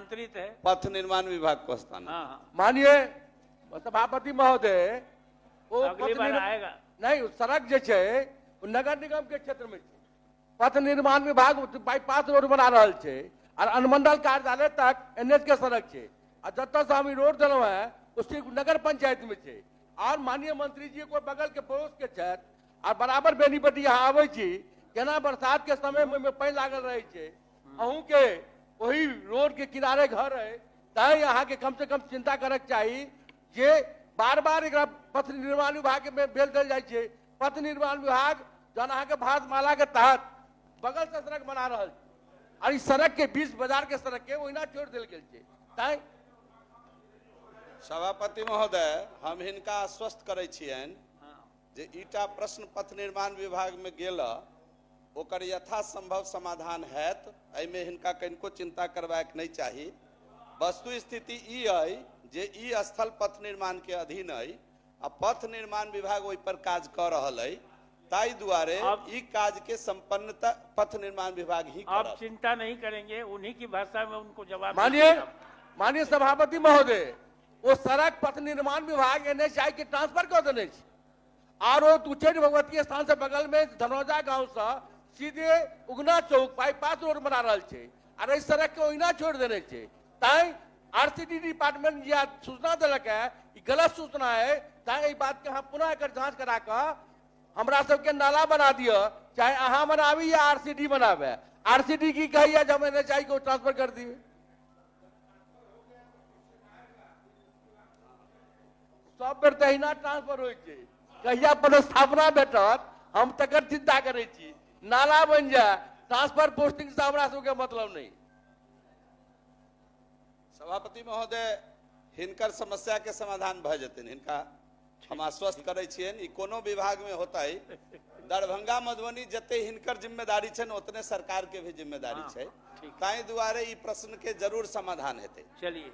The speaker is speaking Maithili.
हस्तांतरित है, पथ निर्माण विभाग को हस्तांतरित। हाँ। माननीय सभापति महोदय, वो अगली बार आएगा। नहीं, सड़क जे छै नगर निगम के क्षेत्र में छै। पथ निर्माण विभाग बाईपास रोड बना रहल छै और अनुमंडल कार्यालय तक एनएच के सड़क छै, आ जतऽ से हम ई रोड देलहुँ हैं उसी नगर पंचायत में छै। और माननीय मंत्री जी को बगल के पड़ोस के छथि और बराबर बेनीपट्टी यहाँ आबै छी, केना बरसात के समय में पानि लागल रहै छै, अहूँ के वही रोड के किनारे घर है, तैं अहाँके कम से कम चिंता करक चाही जे बार बार एकरा पथ निर्माण विभाग में भेज देल जाइ छै। पथ निर्माण विभाग जहन अहाँके भारतमाला के तहत बगल से सड़क बना रहल छै और इस सड़क के बीच बाजार के सड़क के ओहिना छोड़ देल गेल छै। तैं सभापति महोदय, हम हिनका आश्वस्त करै छियनि जे ईटा प्रश्न पथ निर्माण विभाग में गेल, ओकर यथासंभव समाधान हैत, एहिमे हिनका कनिको चिंता करबाक नहीं चाही। वस्तु स्थिति ई अइ जे ई स्थल पथ निर्माण के अधीन अइ आ पथ निर्माण विभाग ओहि पर काज कऽ रहल अइ, ताहि दुआरे ई काज के संपन्नता पथ निर्माण विभाग ही आप करत। चिंता नहीं करेंगे, उन्हीं की भाषा में उनको जवाब मानिए दीजिए। माननीय सभापति महोदय, वो सड़क पथ निर्माण विभाग एनएचआई के ट्रांसफर कर देने छै और वो उच्चैठ भगवती स्थान से बगल में धनौजा गांव से सीधे उगना चौक बाईपास रोड बना रहल छै और एहि सड़क के ओहिना छोड़ देने छै। तैं आरसीडी डिपार्टमेंट जे सूचना देलक है ई गलत सूचना है, तैं एहि बात के अहाँ पुनः एकर जांच करा कऽ हमरा सबके नाला बना दिअ, चाहे अहाँ बनाबी या आरसीडी बनावे। आरसीडी की कहैया जे हम एनएचआई को ट्रांसफर कर दिए। सब बेर तऽ अहिना ट्रांसफर होइ छै, कहिया पदस्थापना भेटत हम तकर चिंता करै छी। नाला बनि जाय, ट्रांसफर पोस्टिंग से हमरा सबके मतलब नहीं। सभापति महोदय, हिनकर समस्या के समाधान भऽ जेतनि, हिनका हम आश्वस्त करै छियनि। ई कोनो विभाग में होतै, दरभंगा मधुबनी जते हिनकर जिम्मेदारी छनि ओतने सरकार के भी जिम्मेदारी छै, ठीक। ताहि दुआरे ई प्रश्न के जरूर समाधान हेतै। चलिए।